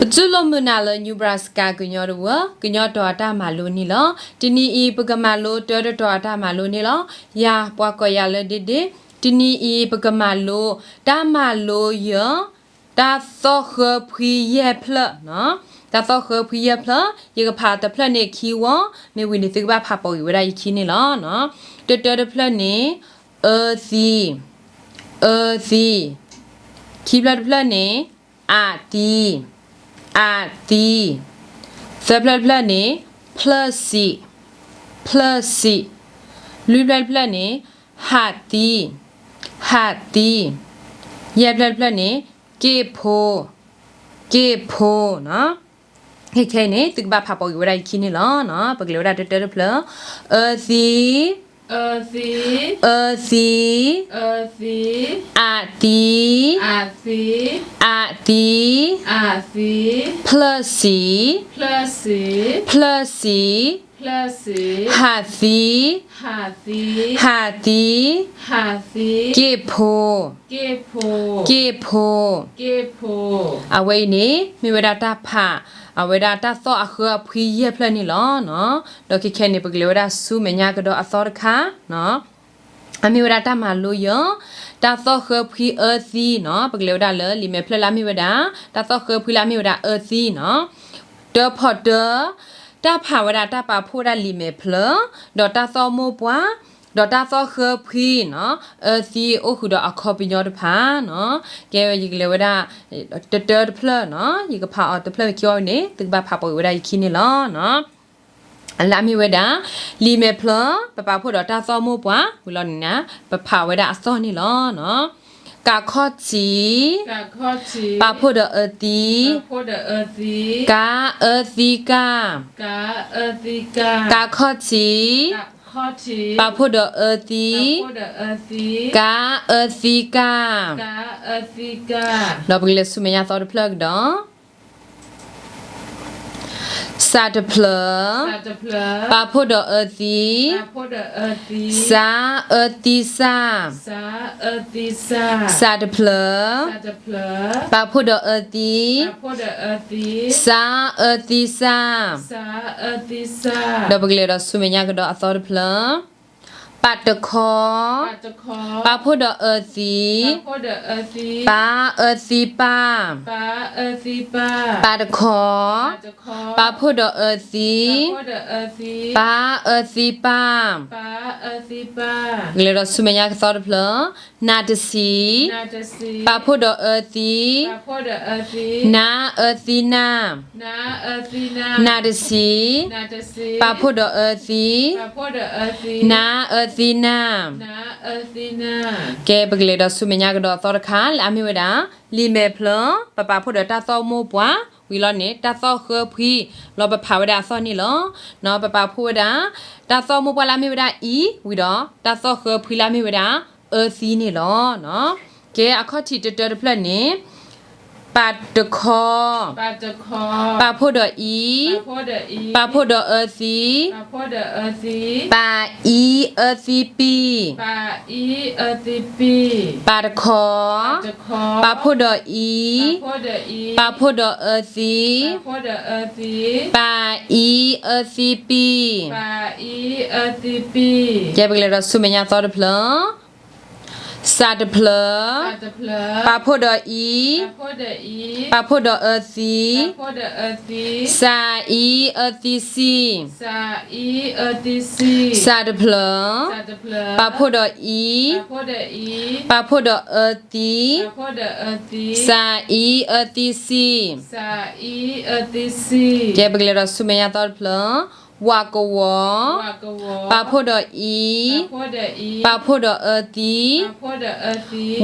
ပတူၢ်လိာ်မုာ်နၤလၢ Nebraska ကညီတဝၢ ကညီတီၤအတၢ်မၤလိန့ၣ်လီၤ. တနံၤအံၤ ပကမၤလိတၢတတီၤအတၢ်မၤလိန့ၣ်လီၤ. ယၤပှၤကိးယၤလၢ ဒ့ဒ့, တနံၤအံၤ ပကမၤလိ တၢ်မၤလိယဲၢ်, တၢ်သီၣ်ဃၢဖှံယဲၢ်ဖျၢၣ်, တၢ်သီၣ်ဃၢဖှံယဲၢ်ဖျၢၣ်, ယကဖးတဖျၢၣ်န့ၣ်ခံဝီ, မ့ၢ်ဝံၤန့ၣ် သုကဘၣ်ဖးပိာ်က့ၤဝဲဒၣ်ယခံန့ၣ်လီၤ. တၢတၢတဖျၢၣ်န့ၣ် အၢသံ, အၢသံ, ခံဖျၢၣ်တဖျၢၣ်န့ၣ် အးသံ, အးသံ, သၢဖျၢၣ်တဖျၢၣ်န့ၣ် ဖျၢၣ်စံး, ဖျၢၣ်စံး, လွံၢ်ဖျၢၣ်တဖျၢၣ်န့ၣ် ဟးသံ, ဟးသံ, ယဲၢ်ဖျၢၣ်တဖျၢၣ်န့ၣ် က့ၣ်ဖိ, က့ၣ်ဖိ, ခဲခဲအံၤန့ၣ် သုကဘၣ်ဖးပိာ်က့ၤဝဲဒၣ်ယခံန့ၣ်လီၤ. ပကလဲၤဝဲဒၣ်တၢတၢတဖျၢၣ်, အၢသံ, အၢသံ, အၢသံ, အးသံ, အးသံ, ဖျၢၣ်စံး, ဖျၢၣ်စံး, ဟးသံ, ဟးသံ, က့ၣ်ဖိ, က့ၣ်ဖိ, အဝဲအံၤန့ၣ် မ့ၢ်ဝဲဒၣ်တၢ်ဖး အဝဲဒၣ်တၢ်သီၣ်အဃၢအဖှံယဲၢ်ဖျၢၣ်န့ၣ်လီၤ. ဒီးခဲခဲန့ၣ် ပကလဲၤဝဲဒၣ်ဆူမဲာ်ညါကဒီးအသီတခါ, အမ့ၢ်ဝဲဒၣ်တၢ်မၤလိယဲၢ်, တၢ်သီၣ်ဃၢဖှံအၢသံန့ၣ်, ပကလဲၤဝဲဒၣ်လၢလံာ်မဲာ်ဖျၢၣ်လၢအမ့ၢ်ဝဲဒၣ် တၢ်သီၣ်ဃၢဖှံလၢအမ့ၢ်ဝဲဒၣ်အၢသံန့ၣ်, တၢဖီတၢ, တၢ်ဖးဝဲဒၣ်တၢ်ပာ်ဖှိၣ်ဝဲဒၣ်လံာ်မဲာ်ဖျၢၣ်, ဒီးတၢ်သီၣ်မိၢ်ပှၢ်, ဒီးတၢ်သီၣ်ဃၢဖှံန့ၣ်, အၢသံအိၣ်ဃုာ်ဒီးအခီပညီတဖၣ်န့ၣ်, ကဲ ယကလဲၤဝဲဒၣ် တၢတၢတဖျၢၣ်န့ၣ်, ယကဖးအီၤတဖျၢၣ်ခံဝီန့ၣ် သုကဘၣ်ဖးပိာ်က့ၤဝဲဒၣ်ယခံန့ၣ်လီၤ. လၢအမ့ၢ်ဝဲဒၣ် လံာ်မဲာ်ဖျၢၣ် ပပာ်ဖှိၣ်ဒီးတၢ်သီၣ်မိၢ်ပှၢ်ဝံၤလီၤန့ၣ်, ပဖးဝဲဒၣ်အသီၣ်န့ၣ်လီၤ. ကးခီၣ်ထံး, ပာ်ဖှိၣ်ဒီးအၢသံ, ကးအၢသံကး, ကးခီၣ်ထံး, ပာ်ဖှိၣ်ဒီးအၢသံ, ကးအၢသံကး, ဒီးပကလဲၤဆူမဲာ်ညါသီတဖျၢၣ်ကဒီး စးတဖျၢၣ်, ပာ်ဖှိၣ်ဒီးအၢသံ, စးအၢသံစး, စးတဖျၢၣ်, ပာ်ဖှိၣ်ဒီးအၢသံ, စးအၢသံစး, ဒီးပကလဲၤဒီးဆူမဲာ်ညါကဒီးအသီတဖျၢၣ် ပာ်တခီ, ပာ်ဖှိၣ်ဒီးအၢသံ, ပာ်အၢသံပာ်, ပာ်တခီ, ပာ်ဖှိၣ်ဒီးအၢသံ, ပာ်အၢသံပာ်, ကလဲၤဒီးဆူမဲာ်ညါကသီတဖျၢၣ်, နးတဆံ, ပာ်ဖှိၣ်ဒီးအၢသံ, နးအၢသံနး, နးတဆံ, ပာ်ဖှိၣ်ဒီးအၢသံ, နးအၢသံနး, ကဲ ပကလဲၤဒီးဆူမဲာ်ညါကဒီးအသီတခါ လၢအမ့ၢ်ဝဲဒၣ် လံာ်မဲာ်ဖျၢၣ် ပပာ်ဖှိၣ်ဒီးတၢ်သီၣ်မိၢ်ပှၢ် ဝံၤလီၤန့ၣ် တၢ်သီၣ်ဃၢဖှံ လီၤပဖးဝဲဒၣ်အသီၣ်န့ၣ်လီၤ. ပပာ်ဖှိၣ်ဝဲဒၣ် တၢ်သီၣ်မိၢ်ပှၢ်လၢအမ့ၢ်ဝဲဒၣ်အံၤ ဝံၤဒီး တၢ်သီၣ်ဃၢဖှံလၢအမ့ၢ်ဝဲဒၣ် အၢသံန့ၣ်လီၤ. ကဲ အခီၣ်ထံးတတၢတဖျၢၣ်န့ၣ် ပာ်တခီ, ပာ်ဖှိၣ်ဒီးအံ, ပာ်ဖှိၣ်ဒီးအၢသံ, ပာ်အံအၢသံပံၢ်, ပာ်တခီ, ပာ်ဖှိၣ်ဒီးအံ, ပာ်ဖှိၣ်ဒီးအၢသံ, ပာ်အံအၢသံပံၢ်. ကဲ ပကလဲၤဒီးဆူမဲာ်ညါသီတဖျၢၣ် စးတဖျၢၣ်, ပာ်ဖှိၣ်ဒီးအံ, ပာ်ဖှိၣ်ဒီးအၢသံ, စးအံအၢသံစံၢ်, စးတဖျၢၣ်, ပာ်ဖှိၣ်ဒီးအံ, ပာ်ဖှိၣ်ဒီးအၢသံ, စးအံအၢသံစံၢ်. ကဲ ပကလဲၤဒီးဆူမဲာ်ညါသီတဖျၢၣ် ဝးကဝီၤ, ပာ်ဖှိၣ်ဒီးအံ, ပာ်ဖှိၣ်ဒီးအၢသံ,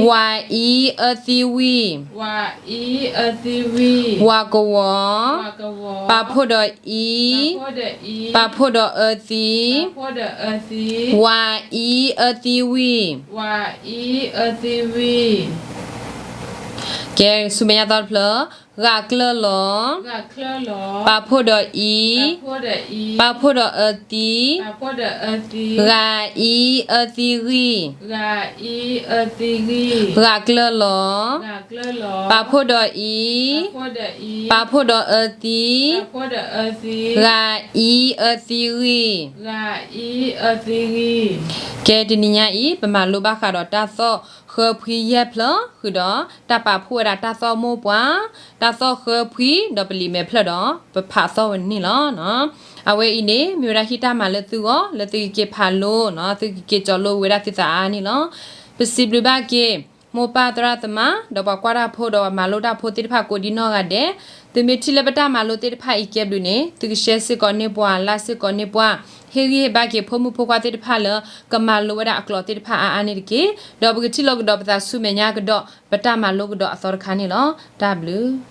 ဝးအံအၢသံဝံၢ်, ဝးကဝီၤ, ပာ်ဖှိၣ်ဒီးအံ, ပာ်ဖှိၣ်ဒီးအၢသံ, ဝးအံအၢသံဝံၢ်. ကဲ ဆူမဲာ်ညါသီတဖျၢၣ် ဂးကျၢၢ်လီၤ. ပာ်ဖှိၣ်ဒီးအံ, ပာ်ဖှိၣ်ဒီးအၢသံ, ဂၤအံအၢသံဂံၢ်, ဂးကျၢၢ်လီၤ. ပာ်ဖှိၣ်ဒီးအံ, ပာ်ဖှိၣ်ဒီးအၢသံ, ဂၤအံအၢသံဂံၢ်. ကဲ တနံၤညါအံၤ ပမၤလိဘၣ်ဃးဒီးတၢ်သီၣ်ဃၢဖှံယဲၢ်ဖျၢၣ် ဃုာ်ဒီးတၢ်ပာ်ဖှိၣ်ဝဲဒၣ်တၢ်သီၣ်မိၢ်ပှၢ်, တၢ်သီၣ်ဃၢဖှံ ဒီးပလံာ်မဲာ်ဖျၢၣ်ဒီး ပဖးသီၣ်ဝဲန့ၣ်လီၤ. အဝဲအံၤန့ၣ် မ့ၢ်ဝဲဒၣ်ဟံၣ်တၢ်မၤလၢသုဂီၢ် လၢသုကက့ၤဖးလိ, သုကက့ၤကၠီလိဝဲဒၣ်သုသးအါအါန့ၣ်လီၤ. ပစံးဘျုးဘၣ်က့ၤ မိၢ်ပၢ်သရၣ်သမါ ဒီးပှၤကွၢ်တၢ်ဖိဒီးပှၤမၤလိတၢ်ဖိသ့ၣ်တဖၣ်ကိးဒံနီၢ်ဂၤဒဲး, သုမ့ၢ်ထံၣ်လၢပတၢ်မၤလိသ့ၣ်တဖၣ်အံၤကဲဘျုးန့ၣ် သုကshareစ့ၢ်ကီးန့ၢ်ပှၤ, likeစ့ၢ်ကီးန့ၢ်ပှၤ, ဟ့ၣ်ဂံၢ်ဟ့ၣ်ဘါက့ၤဖိမုၣ်ဖိခွါသ့ၣ်တဖၣ်လၢ ကမၤလိဝဲဒၣ်အကျိာ်သ့ၣ်တဖၣ်အါအါန့ၣ်တက့ၢ်. ဒီးပကထံၣ်လိာ်ကဒီးပသးဆူမဲာ်ညါကဒီး ပတၢ်မၤလိကဒီးအသီတခါန့ၣ်လီၤ. တၢ်ဘျုး